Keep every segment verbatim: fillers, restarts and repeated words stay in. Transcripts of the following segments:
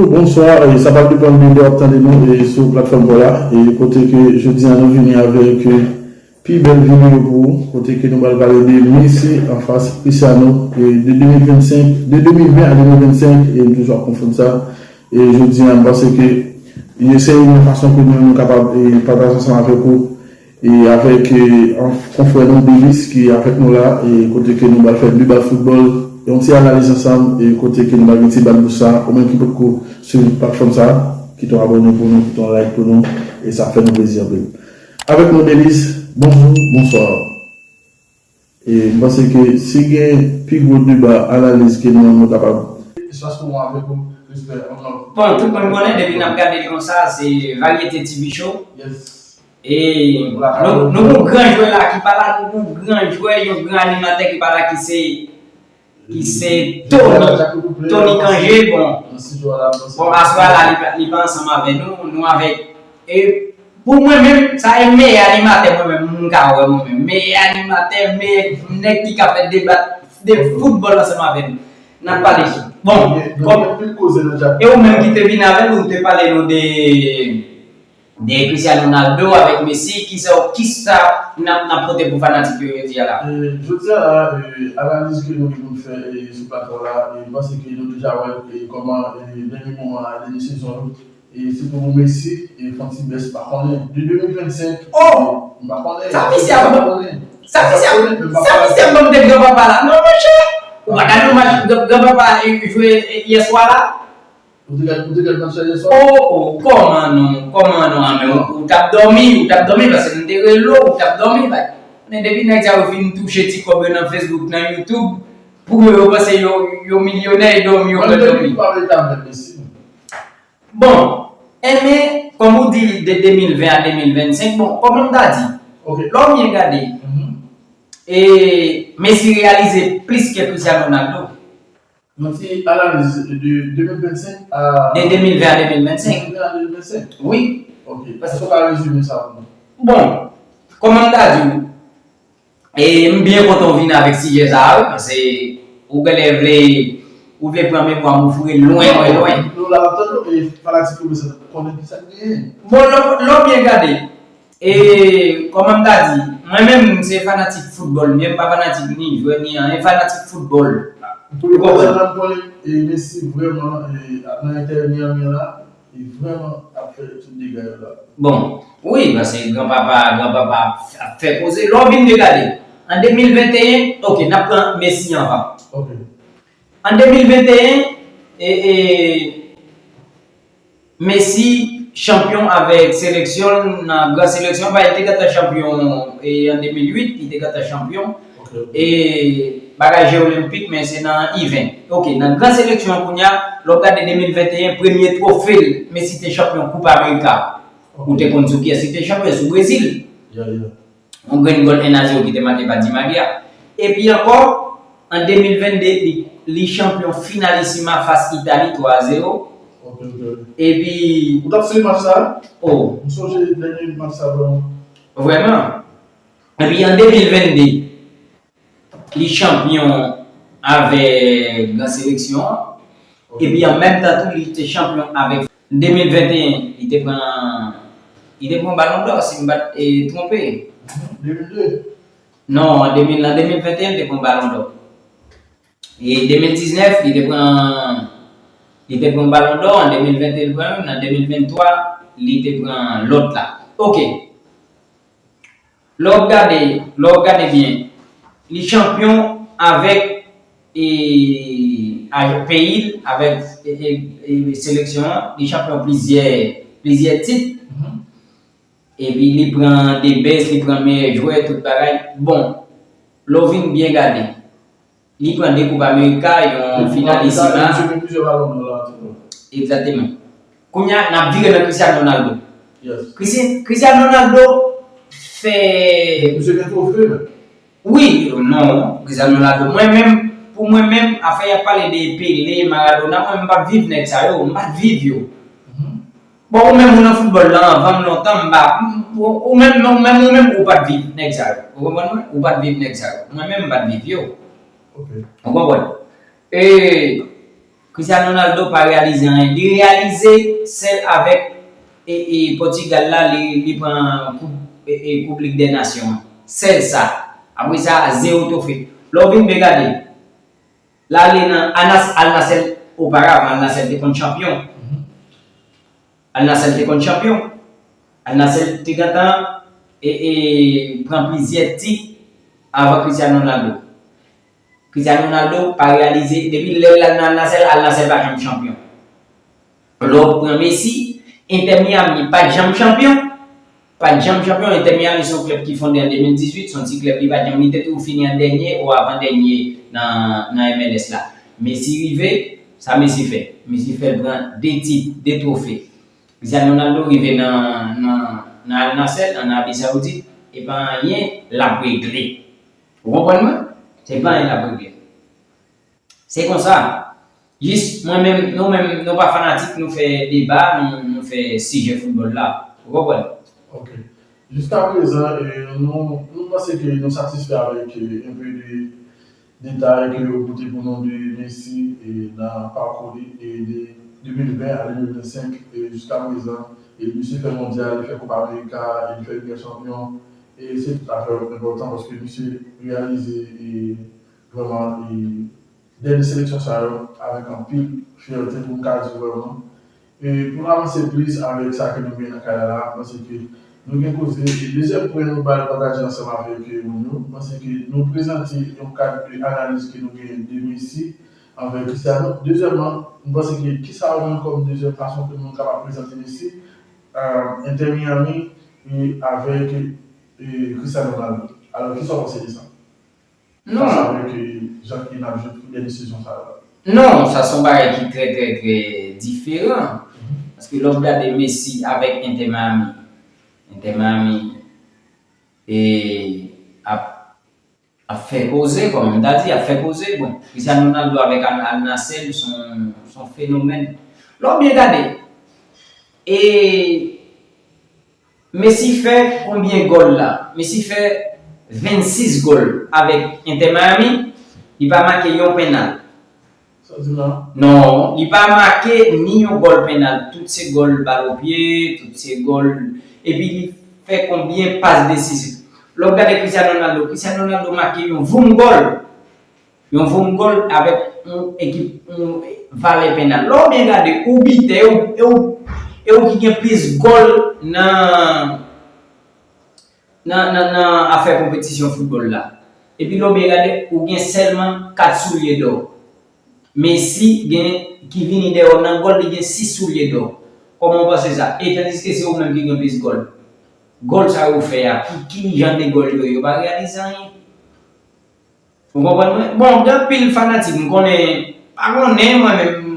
Bonswa, e sa pral depann de lè w ap tande nou e sou platfòm pa w la, e kote ke jodi a nou vini avèk e, pi bèl videyo pou ou, kote ke nou pral pale de Messi anfas Cristiano e de de mil vennsenk, de de mil ven a de mil vennsenk, e m toujou ap konfonn sa. E jodi a, m panse ke se youn nan fason ke nou menm nou kapab e pataje ansanm avèk ou e avèk e, an, konfrè nou Delis ki avèk nou la, e kote ke nou pral fè de bal foutbòl, e yon ti analiz ansanm, e kote ke nou pral gen ti bal bouch sa, ou menm ki potko swiv platfòm sa, kite yon abòne pou nou, kite yon like pou nou, e sa fè nou plezi anpil. Avèk nou Delis, bonjou, bonswa. E m panse ke si gen pi gwo deba analiz ke nou menm nou kapab. Espas pou mwen avèk ou, respè, on love. Bon, tout moun konnen, depi n ap gade l konsa, se varyete T V Show. Yes. E nou, nou gon gran jwè la ki pa la, nou gon gran jwè, yon gran animatè ki pa la, ki se, ki se Tony, Tony Cangé, bon. Bon, aswè a la, li pa, li pa ansanm avè nou, nou avèk, e pou mwen menm, sa e meyè animatè mwen menm, m ka wè mwen menm, meyè animatè, meyè nèg ki ka fè deba de foutbòl ansanm avè nou. N ap pale. Bon, kòm, e ou menm ki te vin avè nou, ou te pale nou de de Cristiano Ronaldo avèk Messi, kisa, kisa n ap, n ap pote pou fanatik yo jodi a la? E, jodi a la, e, analiz ke nou gen pou n fè e, sou platfòm la, e, m panse ke nou deja wè e, kòman e, dènye moman a, dènye sezon yo, e, sitou pou Messi, e, fè yon ti bès, pa konnen, de de mil vennsenk, oh! M pa konnen, sa misye ap ban, sa misye ap, sa misye ap ban m de gran papa la, non, monchè! Ou pa gade yon match gran, gran papa e, jwe e, yè swa la? Ou te gad, ou te gad match la yè swa? Oh, oh, kòman non, kòman non, a, men ou, ou t ap dòmi, ou t ap dòmi, paske m te rele w, ou t ap dòmi, bay. Men depi nèg sa yo fin touche ti kòb yo nan Facebook, nan YouTube, pou yo, yo panse yo, yo milyonè, yo dòmi, yo pral dòmi. Mwen, depi m pa rete avèk Messi, non. Bon, enben, kòm ou di, de de mil ven a de mil vennsenk, bon, kòman m ta di? Ok. Lè w byen gade, e, Messi reyalize plis ke Cristiano Ronaldo. Yon ti analiz de de mil vennsenk a... De de mil ven a de mil vennsenk. De mil ven a de mil vennsenk. Wi. Ok. Èske w ka rezime sa pou nou? Bon, kòman m ta di w, e m byen kontan w vin avèk sijè sa a, wi, paske ou genlè vle, ou vle pran memwa m ou foure lwen, lwen, lwen. Nou la, n ap tann ou, e fanatik yo bezwen konnen kisa k genyen. Bon, lè w, lè w byen gade, e, kòman m ta di, mwen menm, m se fanatik foutbòl, men m pa fanatik ni jwè, ni anyen, fanatik foutbòl. Pou yo konprann. Sa m konnen, e, Messi vrèman, e, nan Inter Miami an la, li vrèman ap fè tout dega yo la. Bon, wi, paske granpapa, granpapa ap fè koze. Lè w vin de gade, an de mil venteyen, ok, n ap pran Messi anvan. Ok. An de mil venteyen, e, e, Messi chanpyon avèk seleksyon l nan gran seleksyon pa, li te gentan chanpyon e, an de mil uit, li te gentan chanpyon. Ok. E bagay je olenpik, men se nan I ven. Ok, nan gran seleksyon an kounye a, lè w gade de mil venteyen, premye twofe l, Messi te chanpyon Koup Amerika. Ok. Ou te konn sou kiyès li te chanpyon, sou Brezil. Yeah, yeah. Yon grenn gòl en a zewo ki te make pa Di Maria. Epi ankò, an de mil vennde, li, li chanpyon Finalissima fas Itali twa a zewo. Ok, ok. Epi... Ou t ap swiv match sa? Oh. M sonje dènye match sa vrèman. Vrèman. Epi an de mil vennde, li chanpyon avèk gran seleksyon an. Ok. Epi an menm tan tou, li te chanpyon avèk de mil venteyen, li te pran, li te pran Balon Dò, si m pa t, e, twonpe. Mhm. De mil de? Non, an de mil, an de mil venteyen, li te pran Balon Dò. E de mil diznèf, li te pran, li te pran Balon Dò, an de mil venteyen, li pran youn, an de mil venntwa, li te pran lòt la. Ok. Lè w ap gade, lè w ap gade byen, li chanpyon avèk, e, a, peyi l, avèk, e, e, e, seleksyon an, li chanpyon plizyè, plizyè tit. Mhm. Epi li pran de best, li pran meyè jwè, tout bagay. Bon, lè w vin byen gade, li pran de Koup Amerika, yon Finalissima. Li pran plizyè Balon Dò la, tout. Egzakteman. Kounye a, n ap vire nan Cristiano Ronaldo. Yes. Cristi-, Cristiano Ronaldo fè... Misye gen twofe, men. Wi, non, Cristiano Ronaldo. Mwen menm, pou mwen menm, afè y ap pale de Pele, Maradona, mwen, m p ap viv nèg sa yo, m pa t viv yo. Mhm. Bon, ou menm ou nan foutbòl la anvan m lontan, m pa, ou, ou menm, ou menm, ou menm, ou pa t viv nèg sa yo. Ou konprann mwen? Ou pa t viv nèg sa yo. Mwen menm, m pa t viv yo. Ok. Ou konprann? E, Cristiano Ronaldo pa reyalize anyen. Li reyalize sèl avèk e, e, Pòtigal la, li, li pran koup, e, e, koup Lig dè Nasyon an. Sèl sa. Apre sa, zewo twofe. Lè w vin byen gade, l ale nan Al Nas-, Al Nassr oparavan, Al Nassr te konn chanpyon. Al Nassr te konn chanpyon. Al Nassr te gentan e, e, pran plizyè tit avan Cristiano Ronaldo. Cristiano Ronaldo pa reyalize, depi lè l al nan Al Nassr, Al Nassr pa janm chanpyon. Lè w pran Messi, Inter Miami pa t janm chanpyon. Pa t janm chanpyon. Inter Miami se yon klèb ki fonde an de mil dizuit, se yon ti klèb, li pa t janm, li te toujou fini an dènye ou avan dènye nan, nan M L S la. Messi rive, sa Messi fè? Messi fè l pran de tit, de twofe. Cristiano Ronaldo rive nan, nan, nan Al Nassr, nan Arabi Saoudit, e pa anyen l ap regle. Ou konprann mwen? Se pa anyen l ap regle. Se konsa. Jis, mwen menm, nou menm, nou pa fanatik, nou fè deba, nou, nou fè sijè foutbòl la. Ou konprann? Ok. Jiska prezan, e, nou, nou panse ke nou satisfè avèk, e, enpe de detay ke yo pote pou nou de Messi, e, nan pakou li, e, de de mil ven a de mil vennsenk, e, jiska prezan, e, misye fè mondyal, li fè Koup Amerika, e, li fè Lig dè Chanpyon, e se tout afè enpòtan paske misye reyalize, e, vrèman, e, dènye seleksyon sa yo avèk anpil fyète pou m ka di vrèman. E pou n avanse plis avèk sa ke nou gen nan kay la, m panse ke nou gen koze. E dezyèm pwen nou pral pataje ansanm avèk, e, moun yo, m panse ke nou prezante yon kad de analiz ke nou gen de Messi avèk Cristiano. Dezyèmman, m panse ke kisa ou menm kòm dezyèm fason ke moun kapab prezante Messi, e, Inter Miami, e avèk, e, Cristiano Ronaldo. Alò, kisa w panse de sa? Non. Fas avèk, e, jan ke n ap jwe tout dènye sezon sa yo la. Non, sa se yon bagay ki trè, trè, trè diferan. Paske lè w gade Messi avèk Inter Miami, Inter Miami, e, ap, ap fè koze, kòm m ta di, ap fè koze. Bon, Cristiano Ronaldo avèk Al, Al Nassr, se yon, se yon fenomèn. Lè w byen gade, e, Messi fè konbyen gòl la? Messi fè vennsis gòl avèk Inter Miami. Li pa make yon pennal. Sa di la? Non, li pa make ni yon gòl pennal. Tout se gòl bal o pye, tout se gòl. Epi li fè konbyen pas desizif? Lè w gade Cristiano Ronaldo, Cristiano Ronaldo make yon voum gòl. Yon voum gòl avèk yon ekip, yon valè pennal. Lè w byen gade, ou bitè, e ou, e ou, e ou ki gen plis gòl nan, nan, nan, nan afè konpetisyon foutbòl la. Epi lè w byen gade, ou gen sèlman kat soulye dò. Messi gen, ki vini dèyè w nan gòl, li gen sis soulye dò. Kòman w panse sa? E tandiske se ou menm ki gen plis gòl. Gòl sa yo fè a, ki, ki jan de gòl yo ye? Yo pa reyalize anyen. Ou konprann mwen? Bon, gen anpil fanatik, m konnen, pa konnen mwen menm,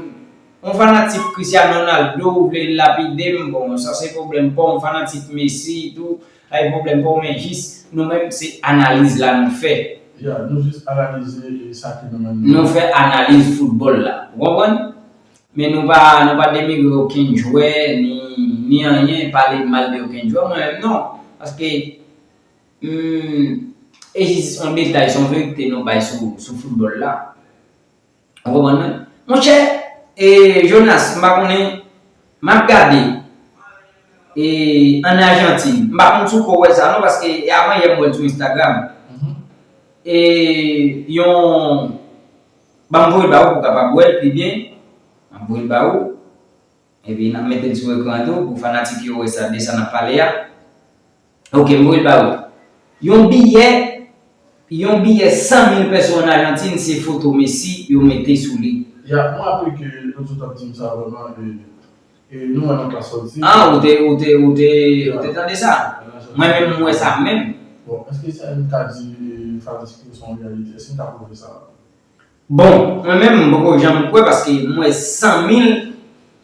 yon fanatik Cristiano Ronaldo, ou vle lapide m, bon, sa se pwoblèm pa w, yon fanatik Messi tou, sa se pwoblèm pa w, men jis, nou menm, se analiz la nou fè. Ya, nou jis analize, e, sa ke nou menm nou. Nou fè analiz foutbòl la, ou konprann? Men nou pa, nou pa denigre okenn jwè, ni, ni anyen, pale mal de okenn jwè, mwen menm non. Paske, hmm, e jis yon detay, se yon verite nou bay sou, sou foutbòl la. Ou konprann mwen? Monchè, e, Jonas, m pa konnen, m ap gade, e, ann Ajantin. M pa konn si w ko wè sa non, paske e avan yè m wè l sou Instagram. E, yon, ban m voye l ba ou pou w kapab wè l pi byen. M ap voye l ba ou. Epi n ap mete l sou ekran tou pou fanatik yo wè sa de sa n ap pale a. Ok, m voye l ba ou. Yon biyè, yon biyè san mil peso ann Ajantin, se foto Messi yo mete sou li. Ya, mwen raple ke lòt jou t ap di m sa vrèman, e, e nou wè nan klas sòti. Ah, ou te, ou te, ou te, ou te tande sa? Mwen menm, m wè sa menm. Bon, èske sa n ka di, e, fanatik yo se yon reyalite? Èske n ka pwouve sa? Bon, mwen menm, m poko janm kwè paske m wè san mil,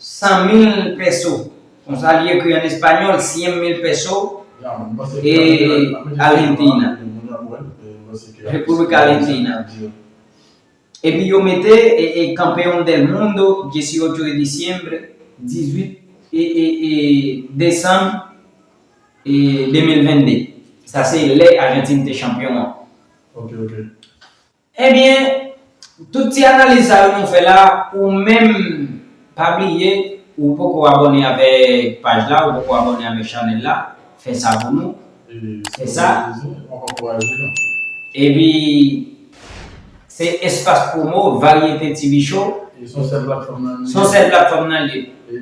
san mil peso. Konsa li ekri an espanyòl, cien mil peso, e Argentina. República Argentina. Epi yo mete, e, e, Campeón del Mundo, dieciocho de diciembre, dizuit, e, e, e, desanm, e, de mil vennde. Sa se lè Ajantin te chanpyon an. Ok, ok. Ebyen, Tout ti analiz sa yo nou fè la, ou menm pa bliye, ou poko abòne avèk paj la, ou poko abòne avèk chanèl la, fè sa pou nou. Fè sa. Epi, se espas pwomo, Varyete T V Show. Se yon sèl platfòm nan li. Se yon sèl platfòm nan li.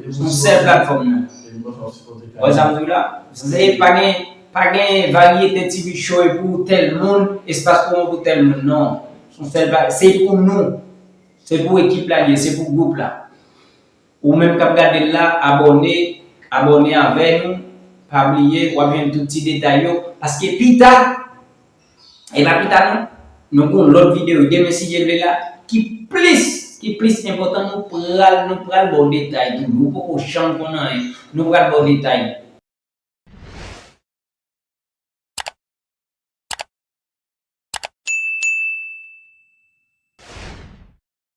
Se yon sèl platfòm nan. Wè sa m di w la? Se pa gen, pa gen Varyete T V Show e pou tèl moun, espas pwomo pou tèl moun, non. Se yon sèl pla-, se pou nou. Se pou ekip la li ye, se pou gwoup la. Ou menm k ap gade l la, abòne, abòne avè nou. Pa bliye, w ap jwenn tout ti detay yo. Paske pita, e pa pita non, nou gen yon lòt videyo demen si Dye vle la, ki plis, ki plis enpòtan, nou pral, nou pral ba w detay tou. Nou poko janm konn anyen, nou pral ba w detay.